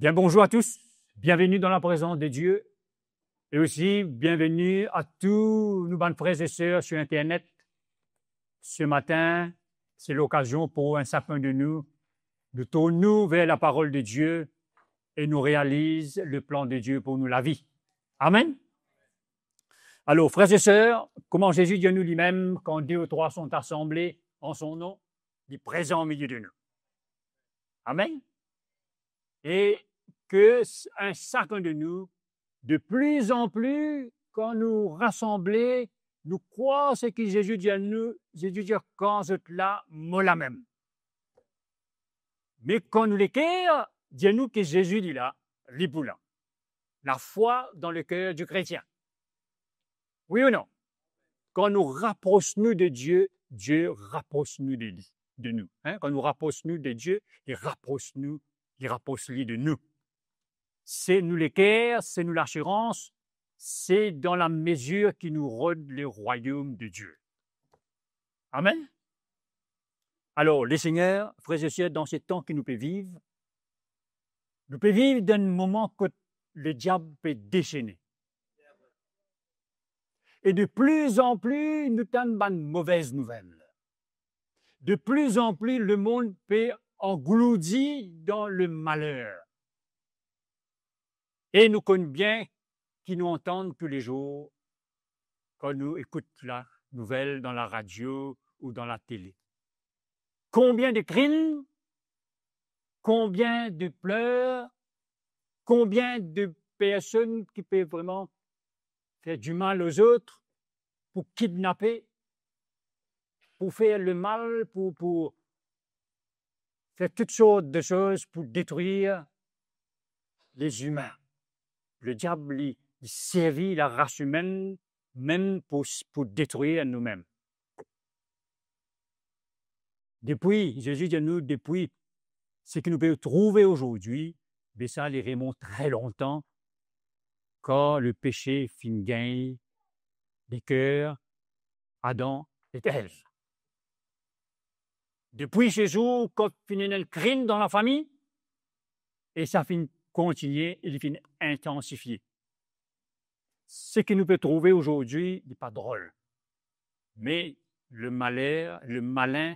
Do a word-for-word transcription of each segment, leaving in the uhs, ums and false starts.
Bien, bonjour à tous. Bienvenue dans la présence de Dieu. Et aussi, bienvenue à tous nos bann frères et sœurs sur Internet. Ce matin, c'est l'occasion pour un chacun de nous de tourner vers la parole de Dieu et nous réaliser le plan de Dieu pour nos lavi. Amen. Alors, frères et sœurs, kouma Zezi dir nou limem, quand deux ou trois sont assemblés en son nom, li prezan omilie de nou. Amen. E ke s-, un chacun de nous, de plus en plus, kan nou rasanble, nou krwar seki Zezi dir nou, Zezi dir, kan zot la, mo la mem. Me kan nou leker dir nou ki Zezi li la, li pou la. La foi dans le cœur du chrétien. Oui ou non? Kan nou rapros nou de Dieu, Dieu rapros nou de li, de nou. Hein? Kan nou rapros nou de Dieu, li rapros nou, li rapros li de nou. Se nou leker, se nou lasirans, se dan lamezir ki nou rod le royaume de Dieu. Amen. Alors, le Seigneur, frères et sœurs, dans ce temps ki nou pe viv, nou pe viv dan enn moman kot le diab pe desene. E de plus en plus, nou tann bann move nouvel. De plus en plus, lemond pe angourdi dan le maler. E nou konn bien ki nou antann toulezour kan nou ekout lanouvel dan laradio ou dan latele. Konbien de krim, konbien de pler, konbien de personn ki pe vreman fer dimal lezot, pou kidnape, pou fer lemal, pou, pou fer tout sort de soz pou detrir les humains. Le diab, li, li servi laras imenn mem pou, pou detrir noumem. Depi, Zezi dir nou, depi seki nou pe trouve azordi, be sa li remont tre lontan, kan lepese finn gagn leker Adam ek Ev. Depi se zour, kan finn ena enn krim dan lafami, e sa finn kontinie e li finn intansifie. Seki nou pe trouve azordi, li pa drol. Me le maler, le malin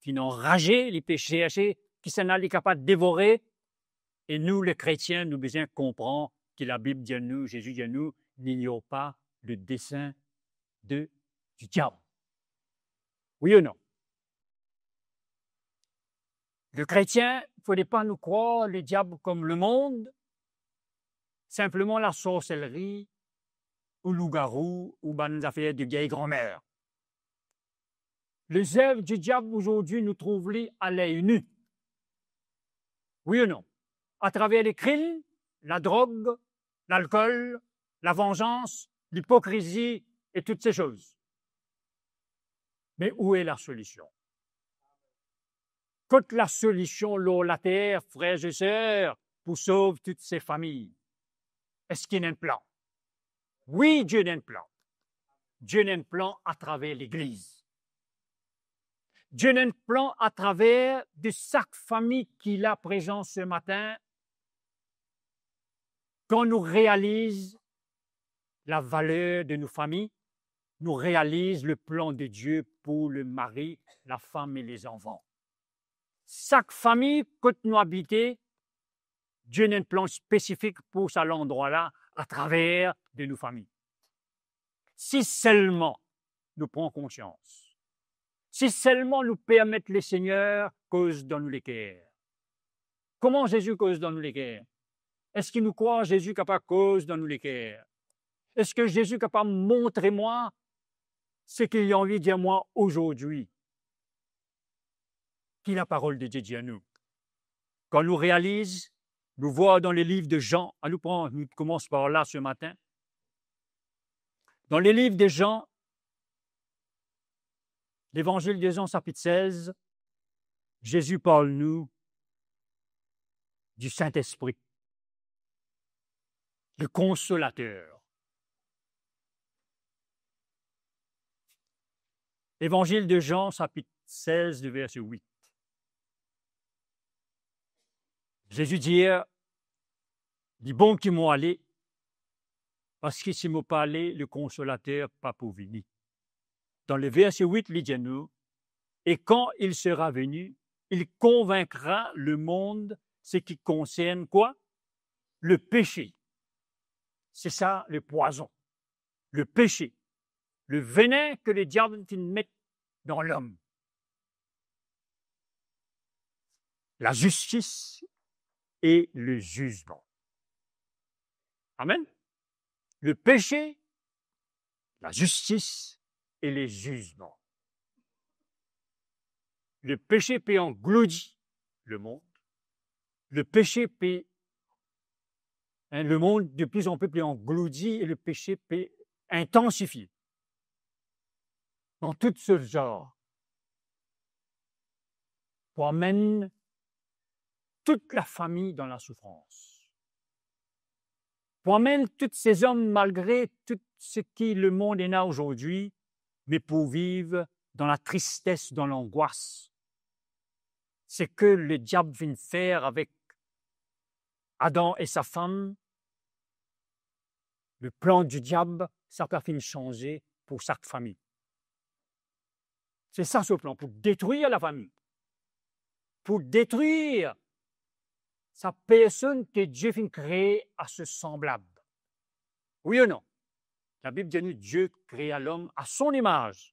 finn anraze, li pe serse kisannla li kapav devore, e nou, le kretien, nou bizin konpran ki Labib dir nou, Zezi dir nou, il n'y aura pas le dessein de, du diab. Oui ou non? Le kretien, fode pa nou krwar le diab kom lemond, sinpleman lasorselri, ou lougarou, ou bann zafer de vieille grand-mère. Lezev di diab azordi, nou trouv li a ley nu. Wi ou non? Atraver lekrim, ladrog, lalkol, lavanzans, lipokrizi e tou se soz. Me ou e lasolision? Kot lasolision lor later, frer e ser, pou sov tou se fami? Eski ena enn plan? Wi, Dieu ena enn plan. Dieu ena enn plan atraver legliz. Dieu ena enn plan atraver de sak fami ki la prezan se matin. Kan nou realiz lavaler de nou fami, nou realiz le plan de Dieu pou le mari, lafam e lezanfan. Sak fami kot nou abite, Dieu ena enn plan spesifik pou sa landrwa la atraver de nou fami. Si selman nou pran konsians, si selman nou permet Lesegner koz dan nou leker. Kouma Zezi koz dan nou leker? Eski nou krwar Zezi kapav koz dan nou leker? Eski Zezi kapav montre mwa seki li anvi dir mwa azordi? Ki laparol de Die dir nou? Kan nou realiz, nou vwar dan leliv de Zan, anou pran, nou koumans par la se matin. Dan leliv de Zan, Levanzil de Zan, sapit sez, Zezi parl nou di Sintespri, le Konsolater. Levanzil de Zan, sapit sez, le verse wit. Zezi dir, Li bon ki mo ale, parski si mo pa ale, le Konsolater pa pou vini. Dan le verse wit, li dir nou, "Et quand il sera venu, il convaincra le monde ce qui concerne quoi? Le péché." Se sa, le pwazon, le péché, le venin ke le diab finn met dan lom. Lazistis e lezizman. Amen. Le péché, lazistis e lezizman. Le péché pe angloudi le monde. Le péché pe, hein, le monde de plus en plus pe angloudi e le péché pe intansifie. Dan tou sort zar, pou amenn tou lafami dan lasoufrans, pou amenn tou se zom, malgre tou seki lemond ena azordi, me pou viv dan latristes, dan langwas. Seki le diab finn fer avek Adam e sa fam, le plan du diable, sa pa finn sanze pou sak fami. Se sa so plan, pou detrir lafami, pou detrir sa personn ke Die finn kree a so sanblab. Wi ou non? Labib dir nou, Die krea lom a son imaz.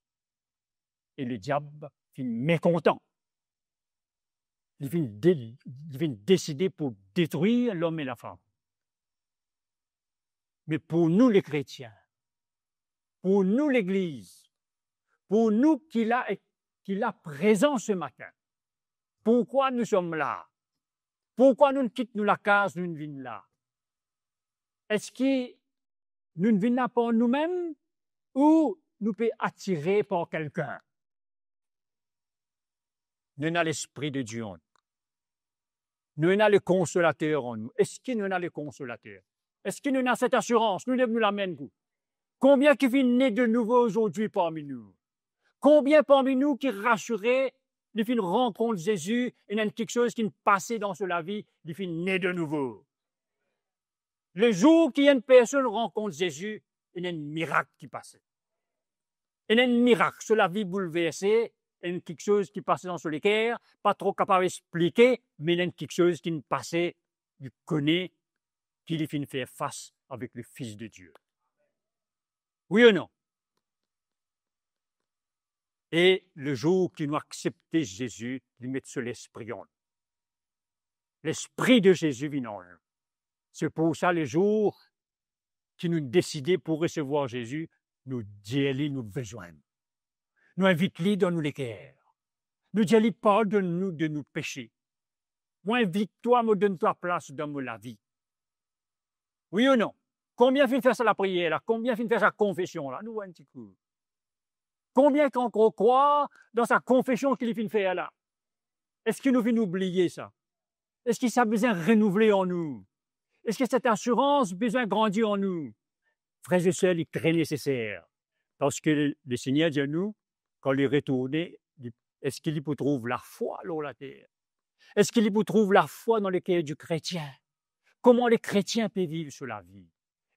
E le diab finn mekontan. Li finn de-, li finn deside pou detrir lom e lafam. Me pou nou lekretien, pou nou legliz, pou nou ki la e ki la prezan se matin, pourkwa nou som la? Pourkwa nou kit nou lakaz, nou vinn la? Eski nou vinn la par noumem ou nou pe atire par kikenn? Nou ena Lespri de Die an nou. Nou ena le Konsolater an nou. Eski nou ena le Konsolater? Eski nou ena set asirans? Nou lev nou lame, kou. Konbien ki finn ne de nouvo azordi parmi nou? Konbien parmi nou ki rasire, li finn rankont Zezi, ena enn kiksoz ki finn pase dan so lavi, li finn ne de nouvo? Lezour ki enn personn rankont Zezi, ena enn mirak ki pase. Ena enn mirak, so lavi boulverse, enn kiksoz ki pase dan so leker, pa tro kapav explike, me ena enn kiksoz ki finn pase, li kone ki li finn fer fas avek le Fis de Die. Wi ou non? E lezour ki nou aksepte Zezi, li met so Lespri an nou. Lespri de Zezi vinn an nou. Se pou sa, lezour ki nou deside pou resevwar Zezi, nou dir li nou bizin. Nou invit li dan nou leker. Nou dir li, pardonn nou de nou pese. Mo invit twa, mo donn twa plas dan mo lavi. Wi ou non? Konbien finn fer sa lapriyer la? Konbien finn fer sa konfesion la? Nou war enn ti kou. Konbien ki ankor krwar dan sa konfesion ki li finn fer la? Eski nou finn oubliye sa? Eski sa bizin renouvle an nou? Eski set asirans bizin grandi an nou? Frer e ser, li tre neseser. Parski le, Lesegner dir nou, kan li retourne, li, eski li pou trouv lafwa lor later? Eski li pou trouv lafwa dan leker di kretien? Kouma le kretien pe viv so lavi?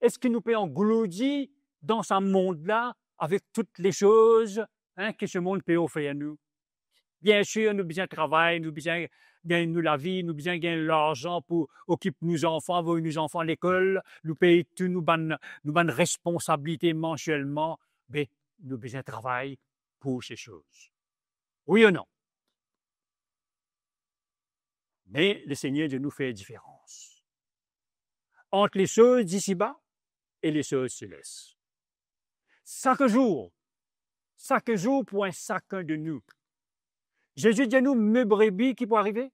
Eski nou pe angloudi dan sa mond la avek tou le soz, hein, ki se mond pe ofer nou? Biensir, nou bizin travay, nou bizin gagn nou lavi, nou bizin gagn larzan pou okip nou zanfan, avoy nou zanfan lekol, nou pey tou nou bann, nou bann responsabilite mansielman, be nou bizin travay pou se soz. Wi ou non? Me Lesegner dir nou fer diferans ant le soz disiba e le soz seles. Sak zour, sak zour pou enn sakenn de nou. Zezi dir nou, "Mo brebi ki pou arive,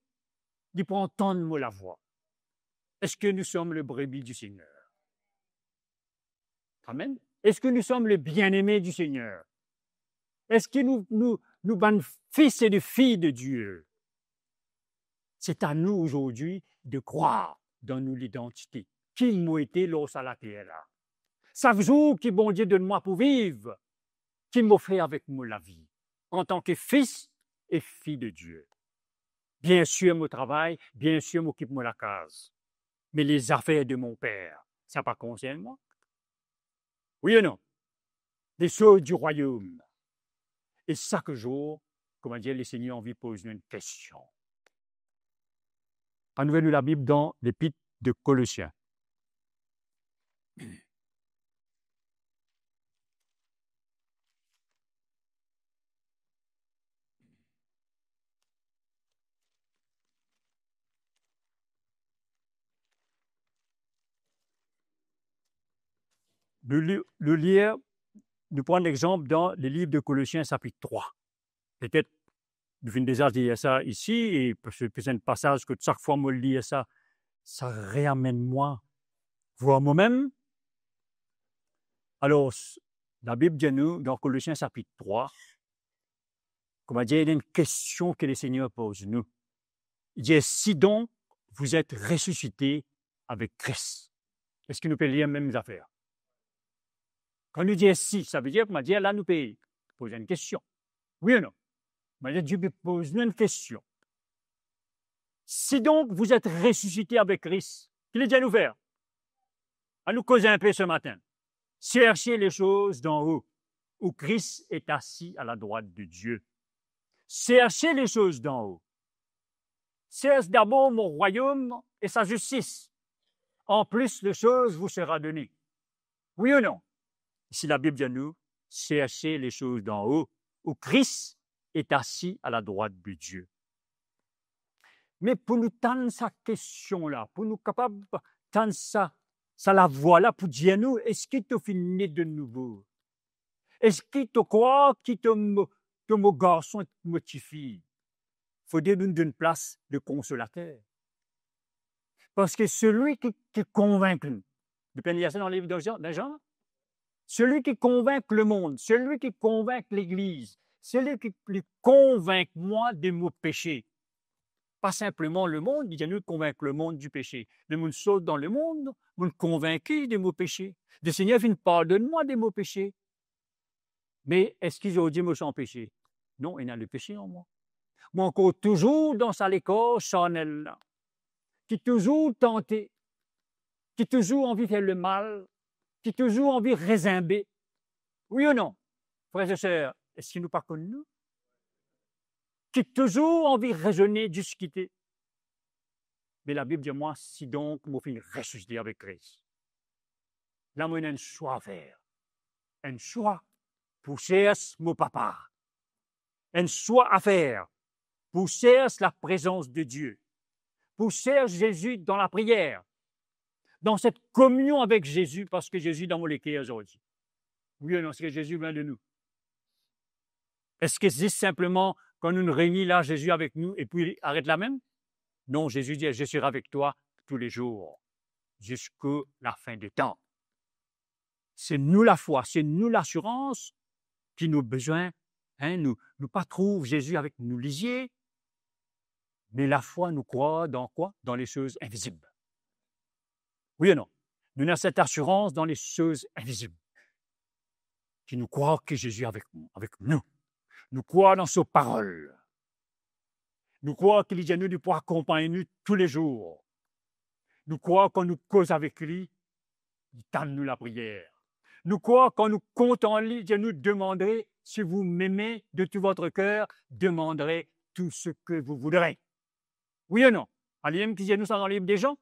li pou antann mo lavwa." Eski nou som le brebi di Segner? Amen. Eski nou som le bieneme di Segner? Eski nou, nou, nou bann fis e de fiy de Die? Se a nou azordi de krwar dan nou lidantite. Ki mo ete lor sa later la? Sak zour ki Bondie donn mwa pou viv, ki mo fer avek mo lavi antan ki fis e fiy de Die? Biensir mo travay, biensir mo okip mo lakaz. mais les affaires de mon Père, sa pa konsern mwa? Wi ou non? Les choses du royaume. E sak zour, kouma dir, Lesegner anvi poz nou enn kestion. Annou ouvrir nou Labib dan Lepit de Kolosien. Nou li-, nou lir, nou pran enn exanp dan le liv de Kolosien sapit trwa. Petet nou finn deza lir sa isi, e parski pe enn pasaz kot sak fwa mo lir sa, sa reamenn mwa vwar momem. Alor, Labib dir nou dan Kolosien sapit trwa, kouma dir, ena enn kestion ke Lesegner poz nou. Li dir, "Si donc vous êtes ressuscité avec Christ." Eski nou pe lir mem zafer? Kan nou dir "si", savedir, kouma dir, la nou pe poz enn kestion. Wi ou non? Kouma dir, Dieu pe poz nou enn kestion. "Si donc vous êtes ressuscité avec Christ", ki li dir nou fer? Annou koz enpe se matin. Cherchez les choses d'en haut, où Christ est assis à la droite de Dieu. Cherchez les choses d'en haut. Cherche d'abord mon royaume et sa justice. En plus, les choses vous sera donné. Wi ou non? Si Labib dir nou, cherchez les choses d'en haut, où Christ est assis à la droite de Dieu. Me pou nou tann sa kestion la, pou nou kapav tann sa, sa lavwa la pou dir nou, eski to finn ne de nouvo? Eski to krwar ki to mo, to mo garson ek mo tifi? Fode nou donn plas le Konsolater. Parski selwi ki, ki konvink nou, nou pena lir sa dan liv de Jan, dan Jan? Selwi ki konvink lemond, selwi ki konvink legliz, selwi ki, ki konvink mwa de mo pese. Pa sinpleman lemond, li dir nou konvink lemond di pese. Lemond sort dan lemond, mo konvinki de mo pese. Lesegner finn pardonn mwa de mo pese. Me eski zordi mo san pese? Non, ena lepese an mwa. Mo ankor touzour dan sa lekor sarnel la, ki touzour tante, ki touzour anvi fer lemal, ki touzour anvi rezinbe. Wi ou non? Frer e ser, eski nou pa konn nou? Ki touzour anvi rezone, diskite. Me Labib dir mwa, si donk mo finn resisite avek Kris, la mo ena enn swa a fer. Enn swa pou sers mo Papa. Enn swa a fer pou sers laprezans de Die, pou sers Zezi dan lapriyer, dan set kominion avek Zezi, parski Zezi dan mo leker zordi. Wi ou non, eski Zezi lwin de nou? Eski zis sinpleman kan nou reini la, Zezi avek nou, epi aret la mem? Non, Zezi dir, "Je serai avec toi tous les jours, jusqu'à la fin de temps." Se nou lafwa, se nou lasirans ki nou bizin, hein, nou, nou pa trouv Zezi avek nou lizie, me lafwa nou krwar dan kwa? Dan lesoz invizib. Wi ou non? Nou ena set asirans dan lesoz invizib. Ki nou krwar ki Zezi avek, avek nou. Nou krwar dan so parol. Nou krwar ki li dir nou li pou akonpagn nou toulezour. Nou krwar kan nou koz avek li, li tann nou lapriyer. Nou krwar kan nou kontan li, li dir nou, "Demandez, si vous m'aimez de tout votre cœur, demandez tout ce que vous voudrez." Wi ou non? Alim ki dir nou sa dan liv de Zan.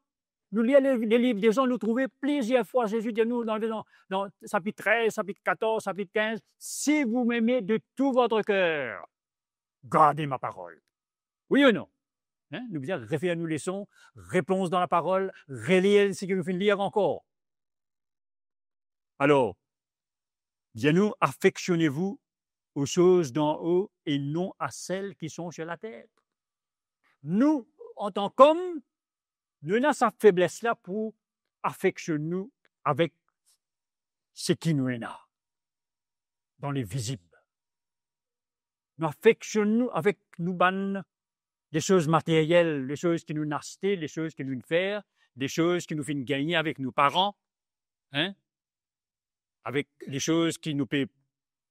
Nou lir le, le liv de Zan, nou trouve plizier fwa Zezi dir nou dan, dan, dan sapit trez, sapit katorz, sapit kinz, "Si vous m'aimez de tout votre cœur, gardez ma parole." Wi ou non? Hein? Nou bizin refer nou leson, replonz dan laparol, relir seki nou finn lir ankor. Alor, dir nou, "Affectionnez-vous aux choses d'en haut et non à celles qui sont sur la terre." Nou, antan kom, nou ena sa febles la pou afeksionn nou avek seki nou ena dan levizib. Nou afeksionn nou avek nou bann lesoz materyel, lesoz ki nou aste, lesoz ki nou fer, lesoz ki nou finn gagne avek nou paran, hein? Avek lesoz ki nou pe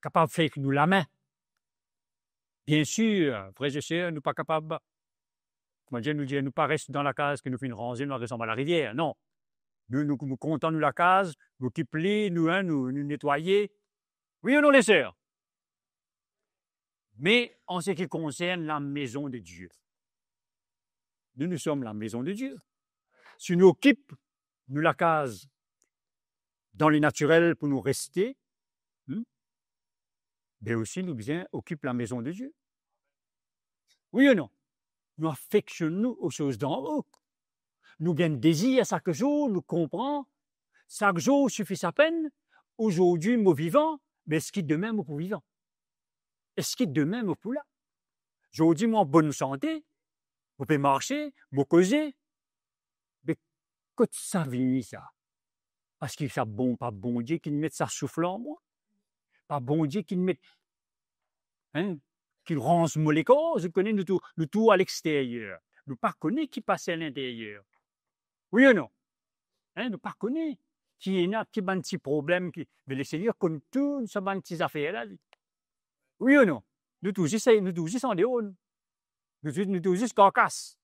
kapav fer ek nou lame. Biensir, frer e ser, nou pa kapav Kouma dir, nou dir, nou pa res dan lakaz ki nou finn ranze, nou al res anba larivier. Non. Nou, nou, nou kontan nou lakaz, nou okip li, nou, hein, nou, nou netwaye. Wi ou non, leser? Me an se ki konsern la maison de Dieu, nous, nous sommes la maison de Dieu. Si nou okip nou lakaz dan le natirel pou nou reste, hmm, be osi nou bizin okip la maison de Dieu. Wi ou non? Nou afeksionn nou o soz dan-o. Nou gagn dezir sak zour, nou konpran, sak zour sifi sa penn, ozordi mo vivan, me eski demin mo pou vivan? Eski demin mo pou la? Zordi mo an bonn sante, mo pe marse, mo koze, me kot sa vini sa? Parski sa bon, pa Bondie ki met sa souf an mwa? Pa Bondie ki met, hein, ki ranz mo lekor? Zot kone nou tou, nou tou alexteryer. Nou pa kone ki pase alinteryer. Wi ou non? Hein, nou pa kone ki ena, ki bann ti problem ki, me Lesegner konn tou sa bann ti zafer la, li. Wi ou non? Nou tou zis, nou tou zis andeor, nou. Nou tou, nou tou zis karkas.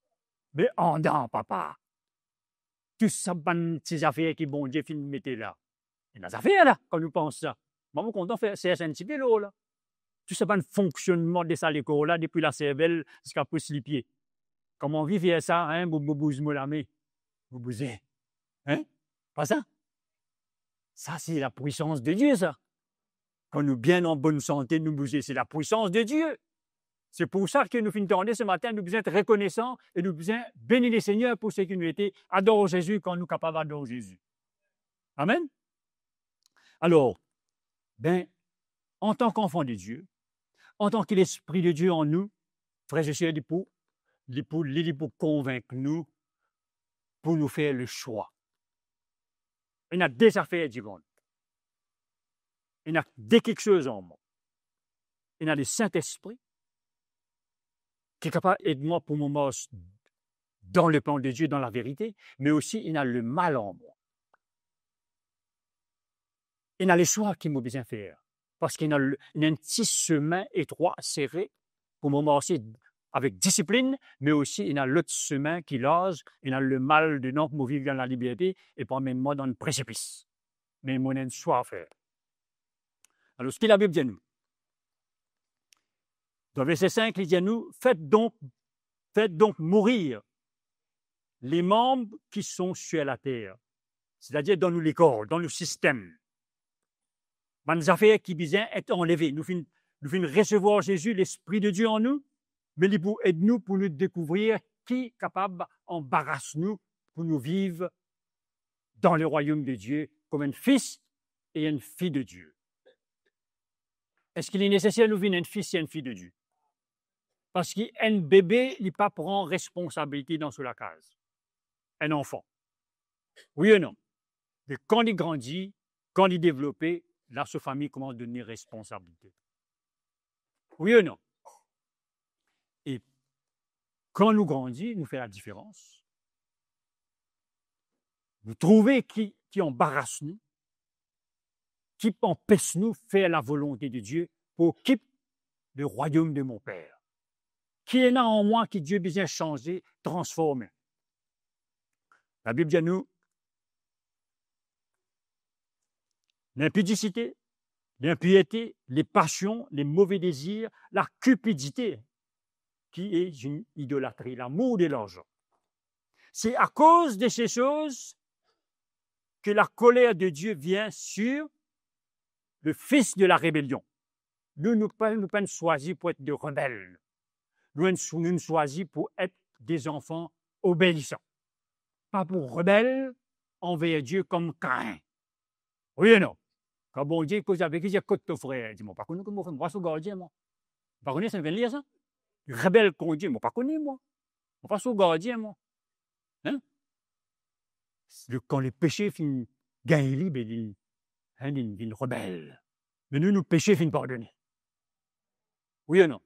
Me andan, papa, tou sa bann ti zafer ki Bondie finn mete la. Ena zafer la, kan nou pans sa. Mwa, mo kontan fer, sers enn tipe lor la. Tou sa bann fonksionnman de sa lekor la, depi laservel ziska pous lipie. Kan mo anvi fer sa, hein, mo, mo bouz mo lame, mo bouze. Hein? Pa sa? Sa, se lapwisans de Die, sa. Kan nou bien an bonn sante, nou bouze, se lapwisans de Die. Se pou sa ki nou finn tande se matin, nou bizin et rekonesan e nou bizin beni Lesegner pou seki nou ete. Ador Zezi kan nou kapav ador Zezi. Amen. Alor, be, antan ki anfan de Die, antan ki Lespri de Die an nou, frer e ser, li pou, li pou, li, li pou konvink nou pou nou fer leswa. Ena de zafer divan nou. Ena de kiksoz an mwa. Ena Lesintespri ki kapav ed mwa pou mo mars dan leplan de Die, dan laverite, me osi ena lemal an mwa. Ena leswa ki mo bizin fer, parski ena le, ena enn ti semin etrwa, sere, pou mo marse avek disiplinn, me osi ena lot semin ki larz, ena lemal dedan pou mo viv dan laliberte e pou amenn mwa dan enn presipis. Me mo ena enn swa a fer. Alor, ki Labib dir nou? Dan verse sink, li dir nou, faites donc, faites donc mourir les membres qui sont sur la terre, c'est-à-dire dan nou lekor, dan nou sistem. Bann zafer ki bizin et anleve. Nou finn, nou finn resevwar Zezi, Lespri de Die an nou, me li pou ed nou pou nou dekouvrir ki kapav anbaras nou pou nou viv dan lerwayom de Die kom enn fis e enn fi de Die. Eski li neseser nou vinn enn fis e enn fi de Die? Parski enn bebe, li pa pran responsabilite dan so lakaz. Enn anfan. Wi ou non? Me kan li grandi, kan li devlope, la so fami koumans donn li responsabilite. Wi ou non? E kan nou grandi, nou fer ladiferans. Nou trouve ki, ki anbaras nou, ki anpes nou fer lavolonte de Die pou okip lerwayom de mon Per. Ki ena an mwa ki Die bizin sanze, transforme? Labib dir nou, linpidisite, linpirte, lepasion, lemove dezir, lakipidite, ki e enn idolatri, lamour de larzan. Se akoz de se soz ke lakoler de Die vien sir le fis de larebelion. Nou, nou pa, nou pa'nn swazir pou et de rebel. Nou, nou, nou swazir pou et de zanfan obeisan. Pa pou rebel anver Die kom Kain. Wi ou non? Kan Bondie koz avek li, dir, kot to frer? Li dir, mo pa kone kot mo frer, mo pa so gardien, mwa. Mo pa kone, sa vinn lir sa? Rebel kont Die, mo pa kone, mwa. Mo pa so gardien, mwa. Hein? Le, kan lepese finn gagn li, be li, hein, li vinn rebel. Me nou, nou pese finn pardone. Wi ou non?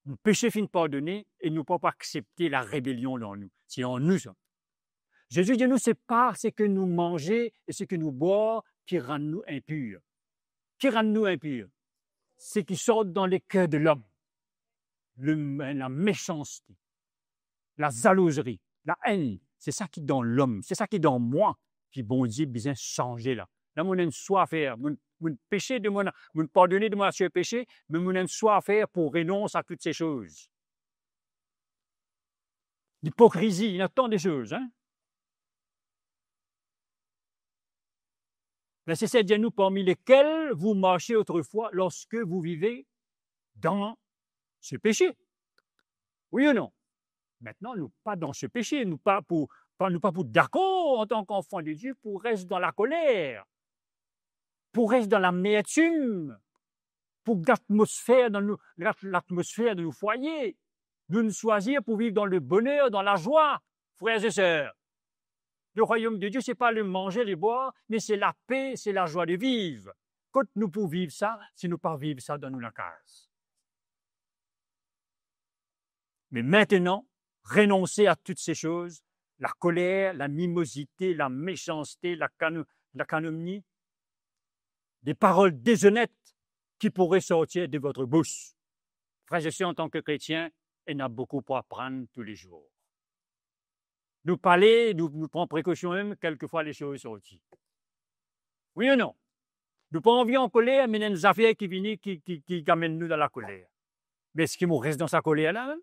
Nou pese finn pardone e nou pa pou aksepte larebelion dan nou. Se an nou sa. Zezi dir nou, se pa seki nou manze e seki nou bwar ki rann nou inpir. Ki rann nou inpir? Seki sort dan leker de lom. Le, lamesanste. lazalouzri, laenn, se sa ki dan lom, se sa ki dan mwa, ki Bondie bizin sanze la. La, mo ena enn swa fer, mo, mo pese de mo, mo pardone de mo natir pese, me mo ena enn swa fer pou renons a tout se soz. Lipokrizi, ena tan de soz, hein? Verset sept dit à nous, parmi lesquels vous marchiez autrefois lorsque vous viviez dans ce péché. Oui ou non? Maintenant, nou pa dan se pese, nou pa pou, pa, nou pa pou dakor, antan ki zanfan de Die, pou res dan lakoler, pou res dan lamertim, pou gat latmosfer dan nou, gat latmosfer dan nou fwaye. Nou, nou swazir pou viv dan leboner, dan lazwa, frer e ser. Le royaume de Dieu, c'est pas le manger, le boire, mais c'est la paix, c'est la joie de vivre. Kot nou pou viv sa, si nou pa viv sa dan nou lakaz? Mais maintenant, renoncez à toutes ces choses, la colère, l'animosité, la méchanceté, la cano-, la calomnie, des paroles déshonettes qui pourraient sortir de votre bouche. Frer e ser, antan ki kretien, ena boukou pou aprann toulezour. Nou pale, nou, nou pran prekosion mem, kelkefwa le soz sorti. Oui ou non? Nou pa anvi ankoler, me ena enn zafer ki vini, ki, ki, ki amenn nou dan lakoler. Me eski mo res dan sa koler la mem?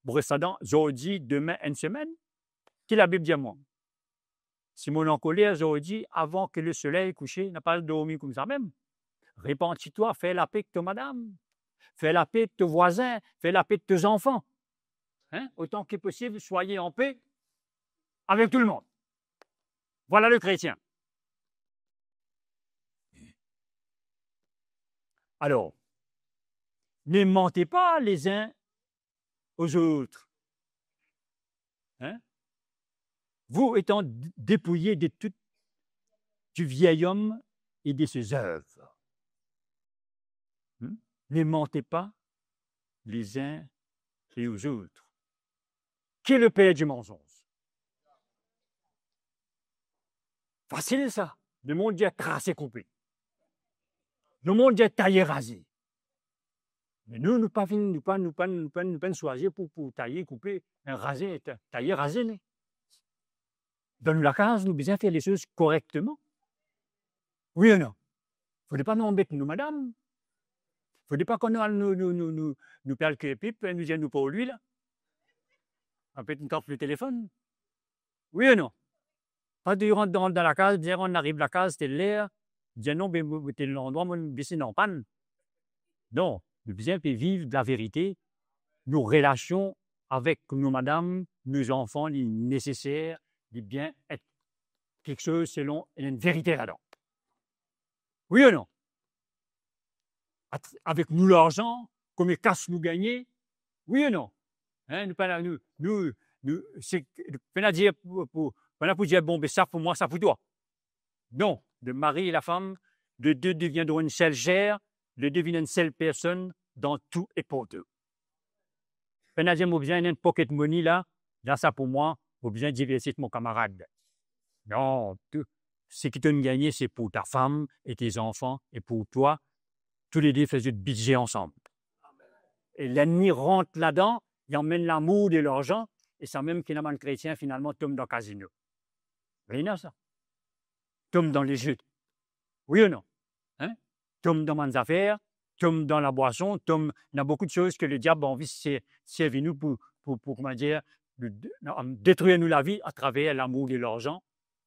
Mo res ladan zordi, demin, enn semenn? Ki Labib dir mwa? Si mo ankoler zordi, avan ki lesoley kouse, napa al dormi koumsa mem. Repanti twa, fer lape ek to madam, fer lape ek to vwazin, fer lape ek to zanfan. Hein? Autant que possible, soyez en paix avec tout le monde. Voilà le chrétien. Alors, ne mentez pas les uns aux autres. Hein? Vous étant d-, dépouillés de tout, du vieil homme et de ses œuvres. Hmm? Ne mentez pas les uns et aux autres. Qui est le père du mensonge? Fasil sa. Lemond dir trase, koupe. Lemond dir taye, raze. Me nou, nou pa vinn, nou pa, nou pa, nou pa, nou pa swazir pou, pou taye, koupe, raze, ta-, taye, raze, ne. Dan nou lakaz, nou bizin fer lesoz korekteman. Oui ou non? Fode pa nou anbet nou madam. Fode pa kan nou al, nou, nou, nou, nou, nou pe al kir pip, nou dir nou pou lwi la. Apre nou kap telefonn. Oui ou non? Pa de rant dan, dan lakaz, bizin rant, ariv lakaz, tel ler, dir non, be, mo, mo tel landrwa, mo bese dan pann. Non, nou bizin pe viv laverite, nou relasion avek nou madam, nou zanfan, li neseser, li bizin et kiksoz selon enn verite ladan. Oui ou non? At-, avek nou larzan, komie kas nou gagne, oui ou non? Hein, nou pena, nou, nou, nou, se, pena dir pou, pou, pena pou dir, bon, be sa pou mwa, sa pou twa. Non, le mari et la femme, les deux deviendront une seule chair, les deux vinn enn sel personn dan tou e partou. Pena dir mo bizin enn pocket money la, la sa pou mwa, mo bizin diverti mo kamarad. Non, tou, seki to'nn gagne, se pou ta fam e tes zanfan e pou twa, toulede fer zot bidze ansam. E lennmi rant ladan, li amenn lamour de larzan, e samem ki ena bann kretien finalman tom dan kazino. Ena sa. Tom dan leze. Oui ou non? Hein? Tom dan bann zafer, tom dan labwason, tom, ena boukou de soz ki lediab anvi se-, servi nou pou, pou, pou, kouma dir, de, de, detrir nou lavi atraver lamour de larzan,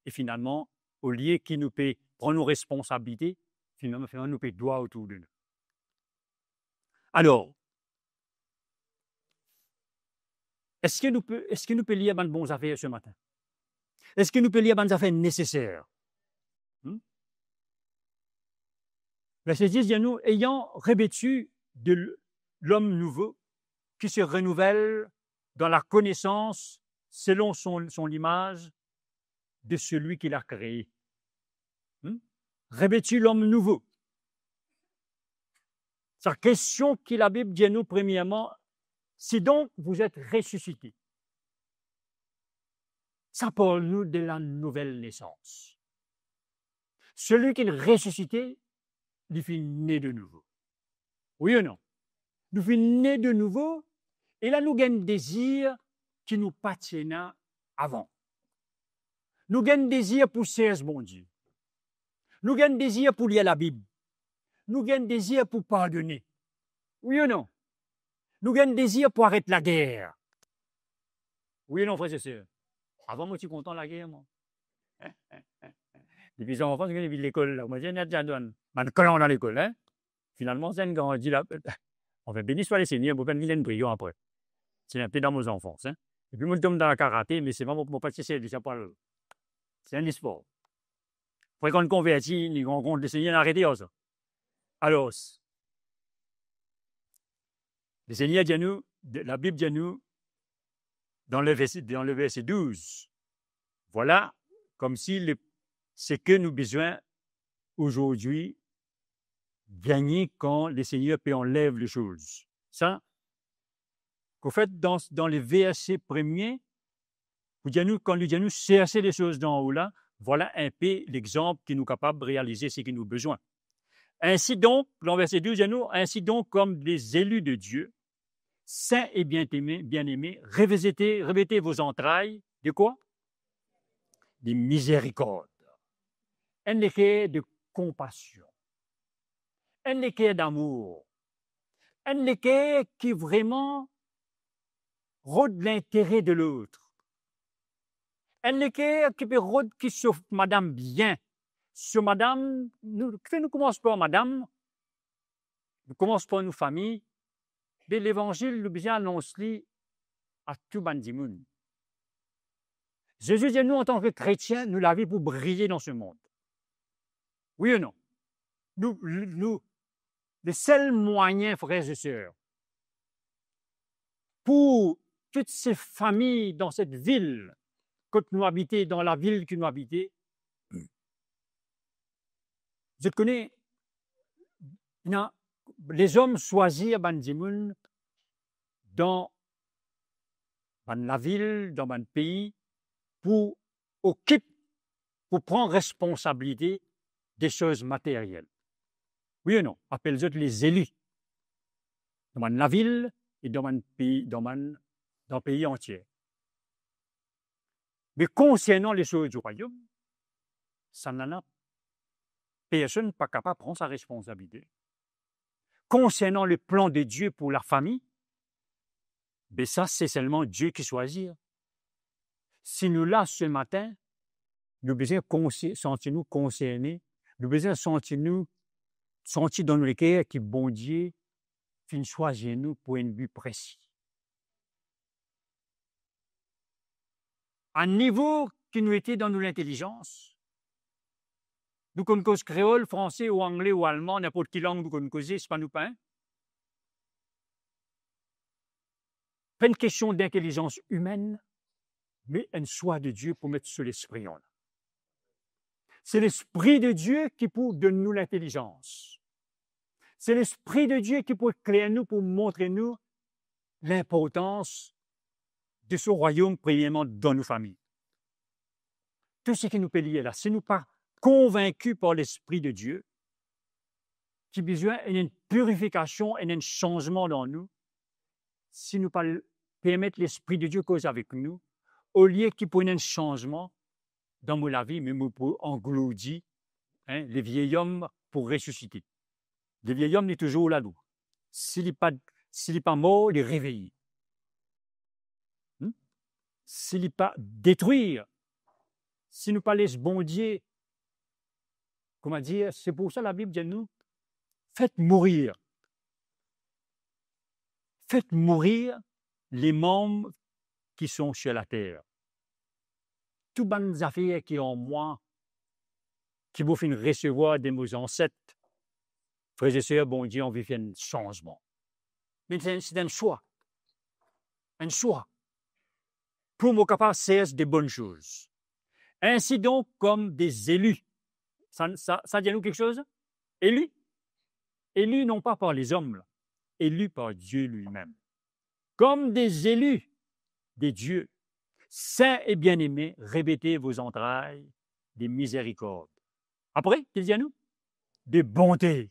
e finalman, olie ki nou pe pran nou responsabilite, finalman, finalman nou pe dwa otour de nou. Alor, eski nou pe, eski nou pe lir bann bon zafer se matin? Eski nou pe lir bann zafer neseser? Hmm? Verset dix dit à nous, ayant revêtu de l-, l'homme nouveau, qui se renouvelle dans la connaissance selon son, son image de celui qui l'a créé. Hmm? Revêtu l'homme nouveau. Sa kestion ki Labib dir nou, premierman, si donc vous êtes ressuscité. Sa parl nou de la nouvelle naissance. Selwi ki resisite, li finn ne de nouvo. Oui ou non? Nou finn ne de nouvo, e la nou gagn dezir ki nou pa ti ena avan. Nou gagn dezir pou serv Bondie. Nou gagn dezir pou lir Labib. Nou gagn dezir pou pardone. Wi ou non? Nou gagn dezir pou aret lager. Wi ou non, frer e ser? Avan, mo ti kontan lager, mwa. Depi zanfan, depi lekol la, mo dir, ena ti bann, bann klan dan lekol, hein? Finalman, sa inn grandi la. Anfin, beni swa Lesegner, mo pa'nn vinn enn briyan apre. Se inpe dan mo zanfans, hein. Epi mo tom dan lakarate, me selman mo, mo pa ti servi sa pou al. Se enn lespar. Apre kan konverti, li rankont Lesegner, li arete ar sa. Alor, Lesegner dir nou, de, Labib dir nou, dan le verse, dan le verse douz, vwala koumsi le, seki nou bizin azordi gagne kan Lesegner pe anlev lesoz. Sa, anfet, dan, dan le verse premie, pou dir nou, kan li dir nou serse lesoz dan-o la, vwala inpe lexanp ki nou kapav realize seki nou bizin. Ainsi donc, dan verse douz, dir nou, ainsi donc, comme des élus de Dieu, saints et bien-aimés, bien-aimés, revêtez, revêtez vos entrailles de quoi? De miséricorde. Enn leker de konpasion. Enn leker damour. Enn leker ki vreman rod lintere de lot. Enn leker ki pe rod ki so madam bien. So madam, nou, ki fer nou koumans par madam, nou koumans par nou fami, be Levanzil, nou bizin anons li a tou bann dimoun. Zezi dir nou, antan ki kretien, nou lavi pou briye dan se mond. Wi ou non? Nou, nou, le sel mwayin, frer e ser, pou tou se fami dan set vil kot nou abite, dan lavil ki nou abite, zot kone, ena, lezom swazir bann dimoun dan bann lavil, dan bann pei, pou okip, pou pran responsabilite de soz materiel. Wi ou non? Apel zot lezeli. Dan bann lavil e dan bann pei, dan bann, dan pei antie. Me konsernan lesoz di rwayom, sa nana personn pa kapav pran sa responsabilite. Konsernan le plan de Die pou lafami, be sa, se selman Die ki swazir. Si nou la se matin, nou bizin konse-, santi nou konserne, nou bizin santi nou, santi dan nou leker ki Bondie finn swazir nou pou enn bi presi. A nivo ki nou ete dan nou lintelizans, nou konn koz kreol, franse ou angle ou alman, ninport ki lang nou konn koze, se pa nou pin. Pa enn kestion dintelizans imenn, me enn swa de Die pou met so lespri an la. Se Lespri de Die ki pou donn nou lintelizans. Se Lespri de Die ki pou ekler nou, pou montre nou linportans de so rwayom, premierman dan nou fami. Tou seki nou pe lir la, si nou pa konvinki par Lespri de Die, ki bizin enn, enn pirifikasion, enn, enn sanzman dan nou, si nou pa l-, permet Lespri de Die koz avek nou, olie ki pou ena enn sanzman dan mo lavi, me mo pou angourdi, hein, le vieil homme pou resisite. Le vieil homme, li touzour la, li. Si li pa, si li pa mor, li reveye. Hmm? Si li pa detrir, si nou pa les Bondie, kouma dir, se pou sa Labib dir nou, faites mourir. Faites mourir les membres qui sont sur la terre. Tou bann zafer ki an mwa, ki mo finn resevwar de mo zanset, frer e ser, Bondie anvi fer enn sanzman. Me se, se enn swa. Enn swa. Pou mo kapav servi de bonn soz. Ainsi donc, comme des élus. Sa, sa, sa dir nou kiksoz? Eli? Eli non pa par lezom la, eli par Die limem. Comme des élus de Dieu, saints et bien-aimés, revêtez vos entrailles de miséricorde. Apre, ki li dir nou? De bonté,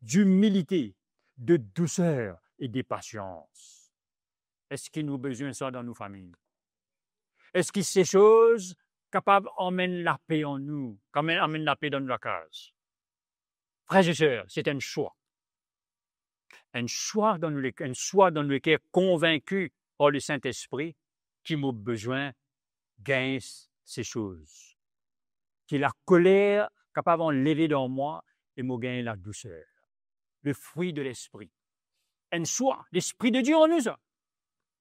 d'humilité, de douceur et de patience. Eski nou bizin sa dan nou fami? Eski se soz kapav amenn lape an nou, kapav amenn lape dan nou lakaz? Frer e ser, se enn swa. Enn swa dan nou le-, enn swa dan nou leker, konvinki par Lesintespri ki mo bizin gagn se soz. Ki lakoler kapav anleve dan mwa e mo gagn ladouser. Le fruit de l'esprit. Enn swa, Lespri de Die an nou sa.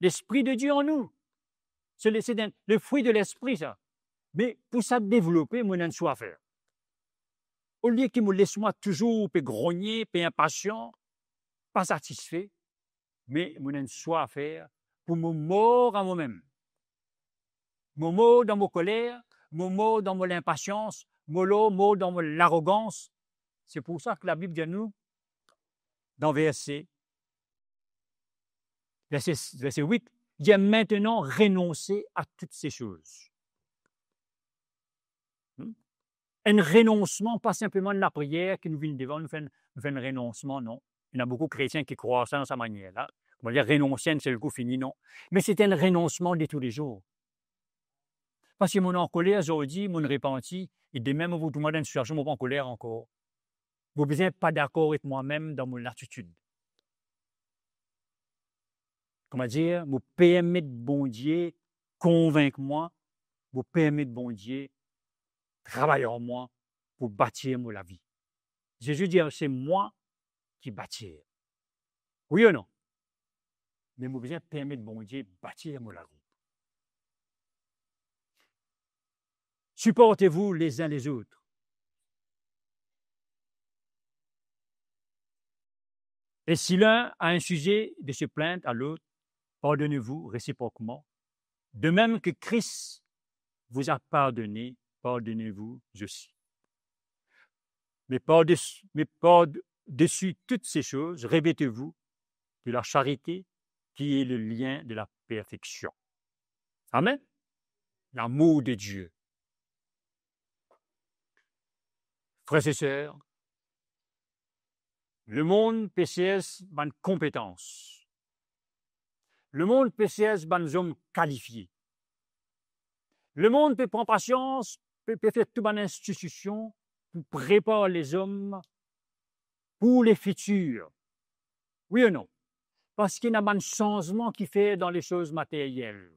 Lespri de Die an nou. Se le, se le fruit de l'esprit sa. Me pou sa devlope, mo ena enn swa fer. Olie ki mo leswa touzour pe grogne, pe inpasian, pa satisfe, me mo ena enn swa fer pou mo mor a momem. Mo mor dan mo koler, mo mor dan mo linpasians, mo lo-, mor dan mo larogans. Se pou sa ki Labib dir nou, dan verse, verse, verse wit, dir, "Maintenant, renoncez à toutes ces choses." Hmm? Enn renonsman, pa sinpleman enn lapriyer ki nou vinn devan, nou fer enn, nou fer enn renonsman, non. Ena boukou kretien ki krwar sa dan sa manier la. Kouma dir, renonse enn sel kou, fini, non. Me se enn renonsman de toulezour. Parski mo ankoler zordi, mo repanti, e demin mo pou trouv mwa dan enn sitiasion mo pou ankoler ankor. Mo bizin pa dakor ek mwa mem dan mo latitid. Kouma dir, mo permet Bondie konvink mwa, mo permet Bondie travay ar mwa pou batir mo lavi. Zezi dir, "Se mwa ki batir." Wi ou non? Me mo bizin permet Bondie batir mo lavi. Supportez-vous les uns les autres. Et si l'un a un sujet de se plaindre à l'autre, pardonnez-vous réciproquement, de même que Christ vous a pardonné, pardonnez-vous aussi. Mais par-dessus, mais par-dessus toutes ces choses, revêtez-vous de la charité qui est le lien de la perfection. Amen. Lamour de Die. Frer e ser, lemond pe sers bann konpetans. Lemond pe sers bann zom kalifie. Lemond pe pran pasians, pe, pe fer tou bann institision pou prepar lezom pou lefitir. Wi ou non? Parski ena bann sanzman ki fer dan lesoz materyel.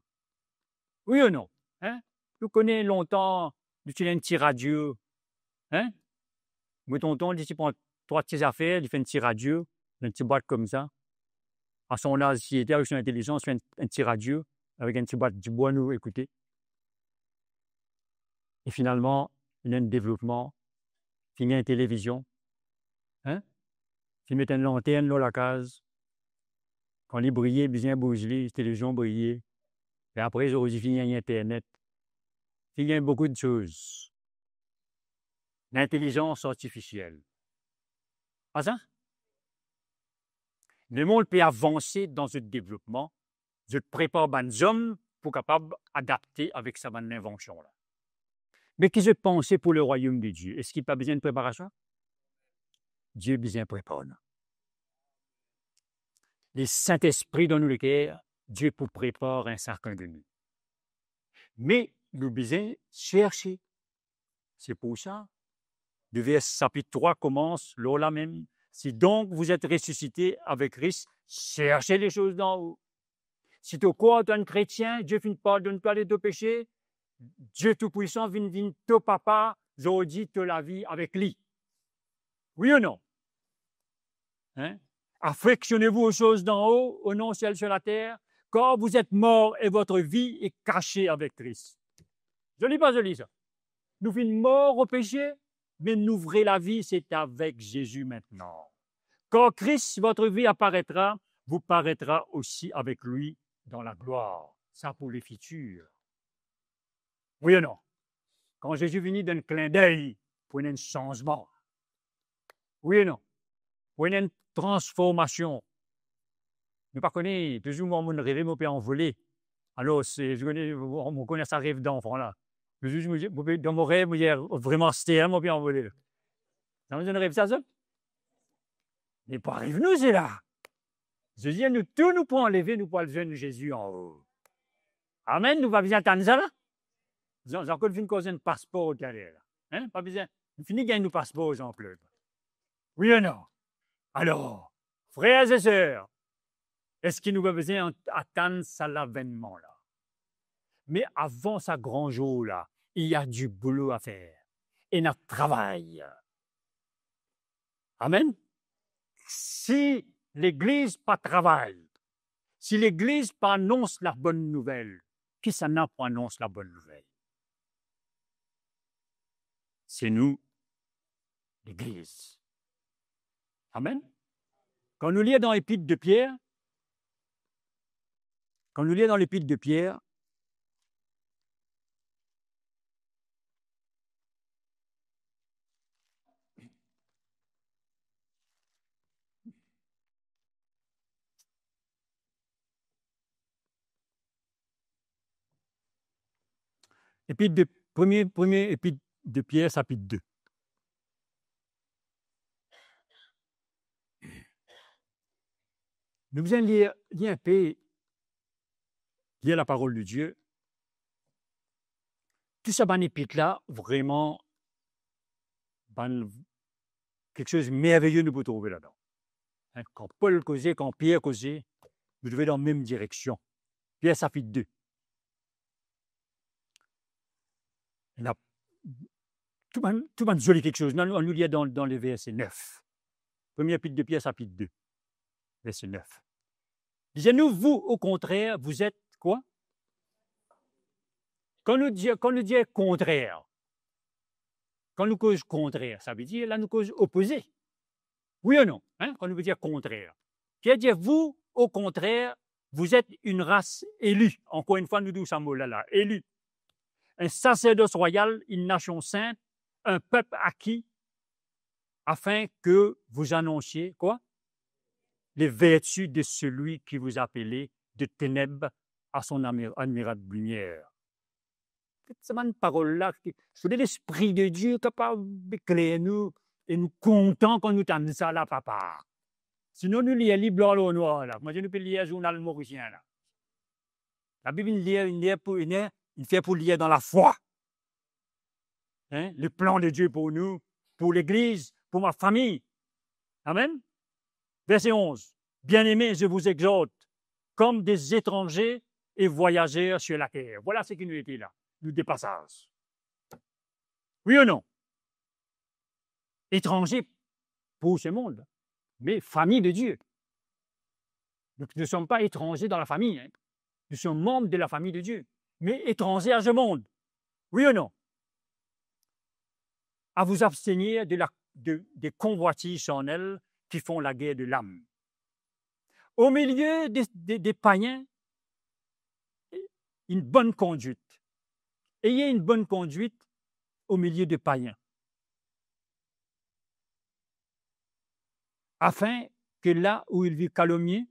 Wi ou non? Hein? Nou kone lontan, nou ti ena enn ti radio. Hein? Mo tonton, li ti pran trwa ti zafer, li fer enn ti radio, enn ti bwat koumsa. A son laz, li ti ete avek so intelizans, fer enn, enn ti radio, avek enn ti bwat dibwa nou ekoute. E finalman, ena enn devlopman, finn gagn televizion. Hein? Finn met enn lantern lor lakaz. Kan li briye, bizin bouz li, televizion briye. E apre, zordi finn gagn internet. Finn gagn boukou de soz. Lintelizans artifisiel. Pa sa? Lemond pe avanse dan zot devlopman, zot prepar bann zom pou kapav adapte avek sa bann linvansion la. Me ki zot panse pou lerwayom de Die? Eski pa bizin preparasion? Die bizin prepar nou. Lesintespri dan nou leker, Die pou prepar enn sakenn de nou. Me nou bizin serse. Se pou sa, de vers sapit trwa koumans lor lamem, "Si donc vous êtes ressuscités avec Christ, cherchez les choses d'en haut." Si to krwar to enn kretien, Die finn pardonn twa de to pese, Die Toupwisan vinn, vinn to Papa, zordi to lavi avek li. Wi ou non? Hein? Affectionnez-vous aux choses d'en haut, et non celles sur la terre, car vous êtes morts et votre vie est cachée avec Christ. Zoli pa zoli sa? Nou finn mor o pese, me nou vre lavi, se avek Zezi aster. Quand Christ, votre vie, apparaîtra, vous paraîtrez aussi avec lui dans la gloire. Sa pou lefitir. Wi ou non? Kan Zezi vini, dan enn klindey, pou ena enn sanzman. Wi ou non? Pou ena enn transformasion. Nou pa kone, touzour mwa, mo reve mo pe anvole. Alor, se, zot kone, mo kone sa rev danfan la. Touzour mo, mo pe, dan mo rev, mo dir, "Vreman, aster mo pe anvole." Zame zot inn rev sa, zot? Me pa ariv nou, sela. Zezi, nou tou nou pou anleve, nou pou al zwenn Zezi anlo. Amen, nou pa bizin atann sa la. Zan, Zan kot finn koz enn paspor taler la. Hein? Pa bizin, nou fini gagn nou paspor, Jean-Claude. Wi ou non? Alor, frer e ser, eski nou pa bizin at-, atann sa lavennman la? Me avan sa gran zour la, il y a du boulot à faire. Ena travay. Amen. Si legliz pa travay, si legliz pa anons labonn nouvel, kisannla pou anons labonn nouvel? Se nou, legliz. Amen. Kan nou lir dan Lepit de Pier, kan nou lir dan Lepit de Pier, Epit de, premie, premie Epit de Pier, sapit de. Nou bizin lir, lir inpe, lir laparol de Die. Tou sa bann epit la, vreman, bann, kiksoz merveye nou pou trouve ladan. Hein, kan Pol koze, kan Pier koze, nou trouve dan mem direksion. Pier sapit de. Ena tou bann, tou bann zoli kiksoz. Nou, nou lir dan, dan le verse nef. Premie Epit de Pier, sapit de, verse nef. Li dir nou, vous, au contraire, vous êtes quoi? Kan nou dir, kan nou dir kontrer, kan nou koz kontrer, savedir la nou koz opoze. Wi ou non? Hein? Kan nou dir kontrer. Pier dir, vous, au contraire, vous êtes une race élue. Ankor enn fwa, nou trouv sa mo la la, élu. Un sacerdoce royal, une nation sainte, un peuple acquis, afin que vous annonciez, quoi? Les vertus de celui qui vous a appelé de ténèbres à son ami-, admirable lumière. Tou sa bann parol la, ki, fode Lespri de Die kapav ekler nou, e nou kontan kan nou tann sa la, papa. Sinon, nou lir li blan lor nwar la. Kouma dir nou pe lir zournal morisien la. Labib, inn lir, inn lir pou, inn, inn fer pou lir dan lafwa. Hein? Le plan de Dieu pour nous, pour l'Église, pour ma famille. Amen. Verset onze. Bien-aimés, je vous exhorte, comme des étrangers et voyageurs sur la terre. Vwala seki nou ete la, nou de pasaz. Wi ou non? Etranze pour ce monde, mais famille de Dieu. Donc, nous ne sommes pas étrangers dans la famille, hein. Nous sommes membres de la famille de Dieu, mais étrangers à ce monde. Oui ou non? À vous abstenir de la, de, des convoitises charnelles qui font la guerre de l'âme. Au milieu des, des, des païens, une bonne conduite. Ayez une bonne conduite au milieu des païens. Afin que là où ils vous calomnient,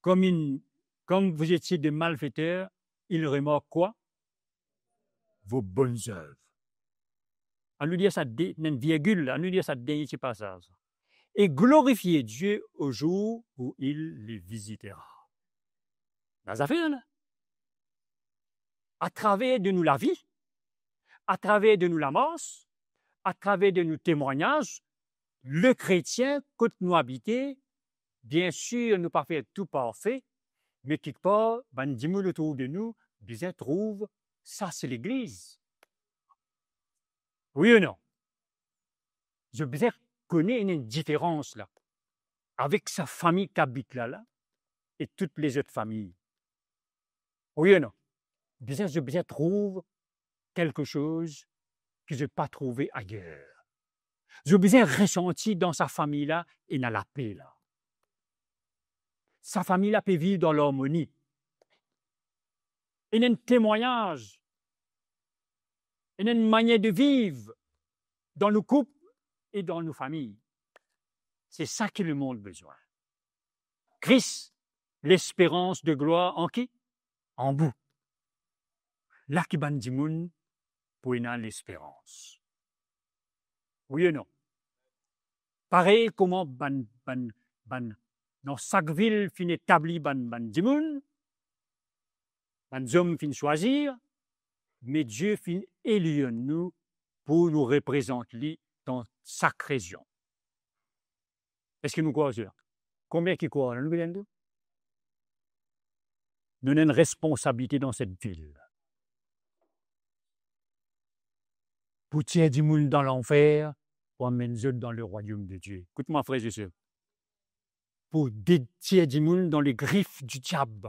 comme une, comme vous étiez des malfaiteurs, ils remarquent quoi? Vos bonnes œuvres. Anou lir sa de, enn virgil, anou lir sa dernie ti pasaz. Et glorifier Dieu au jour où il les visitera. Ena zafer la. Atraver de nou lavi, atraver de nou lamars, atraver de nou temwagnaz, le kretien kot nou abite, biensir nou pa fer tou parfe, me kikpar bann dimoun otour de nou bizin trouv sa se legliz. Wi ou non? Zot bizin kone ena enn diferans la avek sa fami ki abit la la e tou lezot fami. Wi ou non? Bizin, zot bizin trouv kelke soz ki zot pa trouve ayer. Zot bizin resanti dan sa fami la ena lape la. Sa fami la pe viv dan larmoni. Ena enn temwagnaz, ena enn manier de viv dan nou koup e dan nou fami. Se sa ki lemond bizin. Christ, l'espérance de gloire en qui? En vous. La ki bann dimoun pou ena lesperans. Wi ou non? Parey kouma bann, bann, bann, dan sak vil finn etabli bann, bann dimoun, bann zom finn swazir, me Die finn elir nou pou nou reprezant li dan sak rezion. Eski nou krwar sa? Konbien ki krwar la, nou pe dir? Nou ena enn responsabilite dan set vil. Pou tir dimoun dan lanfer, pou amenn zot dan lerwayom de Die. Ekout mwa, frer e ser. Pou de-, tir dimoun dan legrif di diab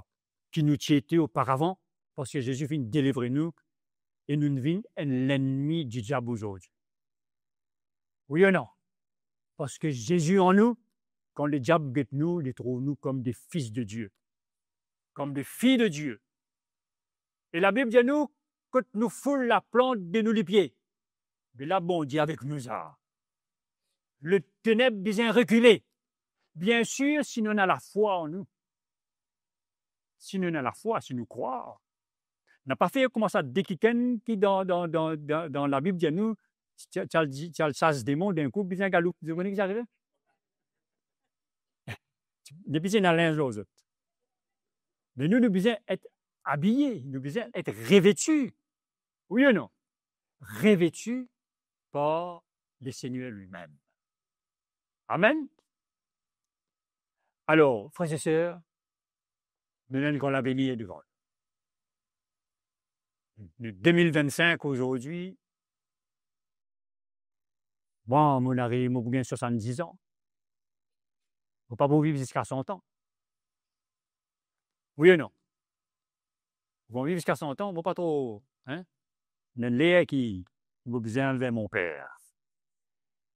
ki nou ti ete oparavan, parski Zezi finn delivre nou e nou vinn enn lennmi di diab azordi. Wi ou non? Parski Zezi an nou, kan lediab get nou, li trouv nou kom de fis de Die, kom de fi de Die. E Labib dir nou, kot nou foul laplant de nou lipie, be la Bondie avek nou sa. Leteneb bizin rekile. Biensir, si nou ena lafwa an nou, si nou ena lafwa, si nou krwar, nou pa fer kouma sa de kikenn ki dan, dan, dan, dan, dan Labib dir nou, ti al, ti al, ti al sas demon, dinn kou bizin galoup. Zot kone ki ti arive? Li bizin ena linz lor zot. Me nou, nou bizin et abiye, nou bizin et reveti. Wi ou non? Reveti par Lesegner limem. Amen. Alor, frer e ser, nou ena enn gran lavenir devan nou. Nou de mil vinn-sink azordi. Mwa, mo ariv, mo pou gagn swasann-diz an. Mo pa pou viv ziska san an. Wi ou non? Mo pou viv ziska san an, mo pa tro, hein? Ena enn ler ki mo bizin al ver mo Per.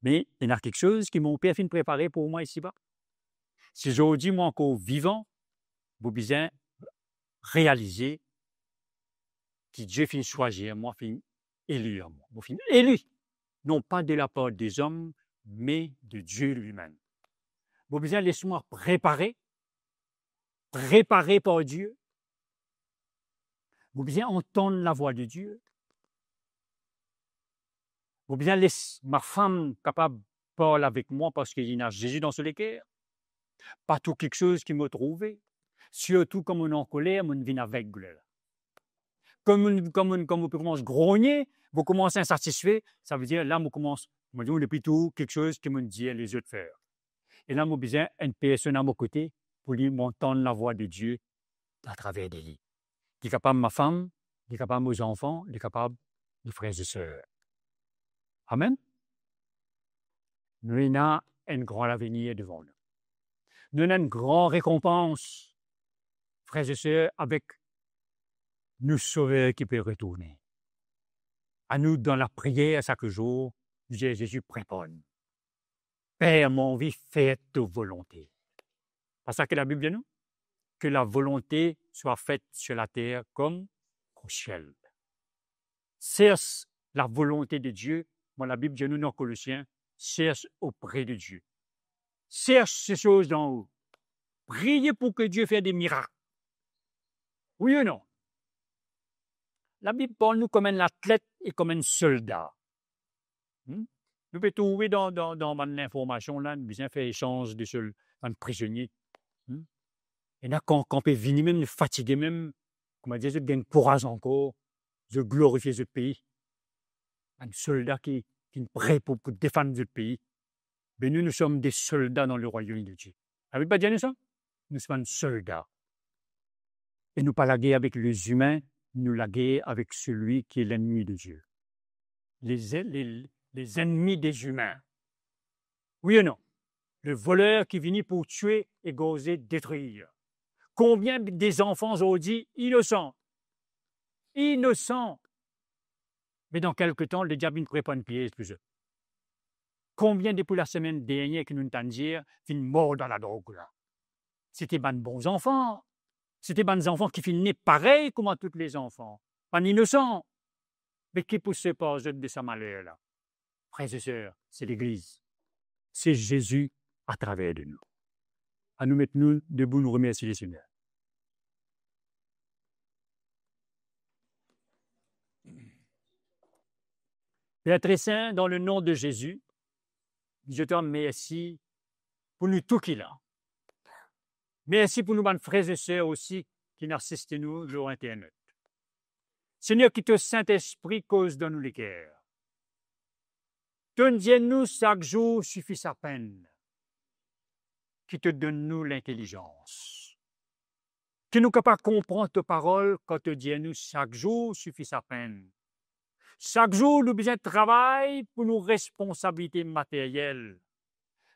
Me ena kiksoz ki mo Per finn prepare pou mwa isiba. Si zordi mo ankor vivan, mo bizin realize ki Die finn swazir mwa, finn elir mwa. Mo finn eli, non pa de lapar de zom, me de Die limem. Mo bizin les mwa prepare, prepare par Die. Mo bizin antann lavwa de Die. Mo bizin les mo fam kapav parl avek mwa parski li ena Zezi dan so leker. Pa tou kiksoz ki mo trouve, sirtou kan mo ankoler, mo vinn aveg lerla. Kan mo, kan mo, kan mo pe koumans grogne, mo koumans insatisfe, savedir la mo koumans, mo dir mo depi tou kiksoz ki mo dir lezot fer. E la mo bizin enn personn a mo kote pou li mo antann lavwa de Die atraver de li. Li kapav mo fam, li kapav mo zanfan, li kapav mo frer e ser. Amen. Nou ena enn gran lavenir devan nou. Nou ena enn gran rekonpans, frer e ser, avek nou Sover ki pe retourne. Anou dan lapriyer sak zour, nou dir Zezi, prepar nou. Per, mo anvi fer to volonte. Pa sa ki Labib dir nou? Que la volonté soit faite sur la terre comme au ciel. Sers lavolonte de Die, kouma Labib dir nou dan Kolosien, sers opre de Die. Sers se soz dan-o. Priye pou ki Die fer de mirak. Wi ou non? Labib parl nou kouma enn latlet e kouma enn solda. Hmm? Nou pe trouve dan, dan, dan bann linformasion la, nou bizin fer esanz de sol-, bann prizonie. Hmm? Ena kan, kan pe vini mem, nou fatige mem, kouma dir, zot gagn kouraz ankor, zot glorifie zot pei. Bann solda ki, ki pre pou, pou defann zot pei. Be nou, nou som de solda dan lerwayom de Die. Labib pa dir nou sa? Nou se bann solda. E nou pa lager avek lezimin, nou lager avek selwi ki lennmi de Die. Les, les, les ennemis des humains. Wi ou non? Le voler ki vini pou tue, egorze, detrir. Konbien de zanfan zordi inosan? Inosan. Me dan kelke tan, lediab inn prepar enn piez pou zot. Konbien depi lasemenn dernier ki nou tann dir finn mor dan ladrog la? Se ti bann bon zanfan. Se ti bann zanfan ki finn ne parey kouma tou lezanfan. Bann inosan. Me ki pou separ zot de sa maler la? Frer e ser, se Legliz. Se Zezi atraver de nou. Anou met nou debou, nou remersie Lesegner. Per tre sin, dan le nom de Zezi, nou dir twa mersi pou nou tou ki la. Mersi pou nou bann frer e ser osi ki'nn asiste nou lor internet. Segner, ki to Sintespri koz dan nou leker. To'nn dir nou sak zour sifi sa penn. Ki to donn nou lintelizans. Ki nou kapav konpran to parol kan to dir nou sak zour sifi sa penn. Sak zour nou bizin travay pou nou responsabilite materyel,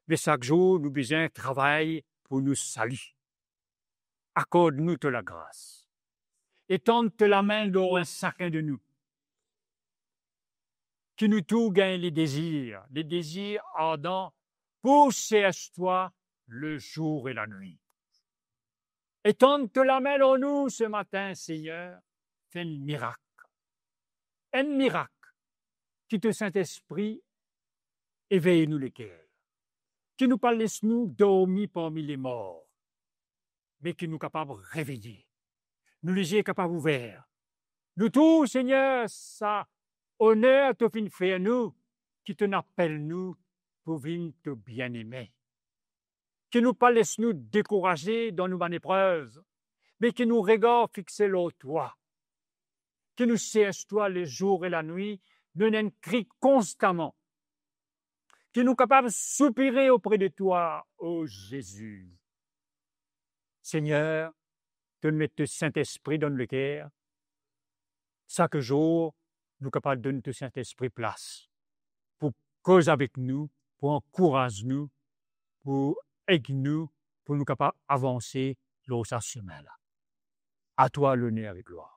me sak zour nou bizin travay pou nou sali. Akord nou to lagras. Etann to lame lor enn sakenn de nou. Ki nou tou gagn le dezir, le dezir ardan pou sers twa lezour e lanwit. Etann to lame lor nou se matin, Segner, fer enn mirak. Enn mirak, ki to Sintespri evey nou leker. Ki nou pa les nou dormi parmi lemor, me ki nou kapav reveye. Nou lizie kapav ouver. Nou tou, Segner, sa oner to finn fer nou, ki to'nn apel nou pou vinn to bieneme. Ki nou pa les nou dekouraze dan nou bann eprev, me ki nou regar fixe lor twa. Ki nou sers twa lezour e lanwit, donn enn kri konstaman. Ki nou kapav soupire opre de twa, o Zezi. Segner, to'nn met to Sintespri dan nou leker. Sak zour, nou kapav donn to Sintespri plas pou koz avek nou, pou ankouraz nou, pou ed nou, pou nou kapav avanse lor sa semin la. A twa loner e glwar.